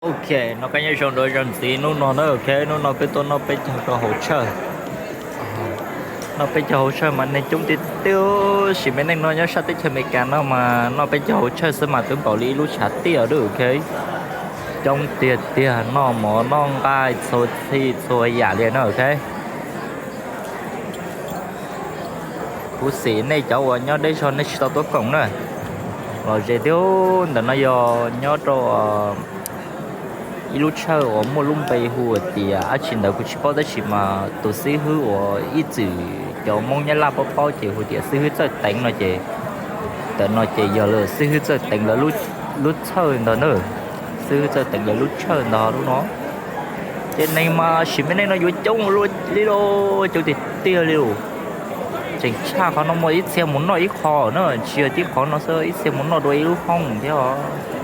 Ok, no koj nyob zoo dua zoo ntxiv hnub no na, ok, hnub no peb tuaj noj peb caug rau hauv tshawj. Noj peb caug hauv tshawj mas neeg coob tiag tiag, sim me neej no nyob sab teb chaws Amelikas no mas noj peb caug hauv tshawj xwb mas twb npaum li ib lub tshav tiaj dub, ok. Coob tiag tiag, noj mov noj nqaij txhua txhij txhua yam li na, ok. Kuv xav nej cov uas nyob deb zog nej tsis tau tuaj koom na, los ze thiab. Ntawm no yog nyob rau ib lub tshawj uas muaj lub npe hu tias dab tsi ntawd kuv tsis paub, tab sis mas tus xib hwb uas ib txwm cov Hmoob Nyab Laj paub paub ces hu tias xib hwb Txawj Teev no ces ntawm no ces yog lawm xib hwb Txawj Teev lawv lub tshawj ntag na. Xib hwb Txawj Teev lawv lub tshawj ntag lub no. Ces neeg mas sim me neej no yuav coob ua luaj li los coob tiag tiag li lawm. Tseem tshaj qhov no muaj ib txhia mus noj ib qho na, tsis yog tib qhov no xwb, ib txhia mus noj dua ib lub hoob thiab os.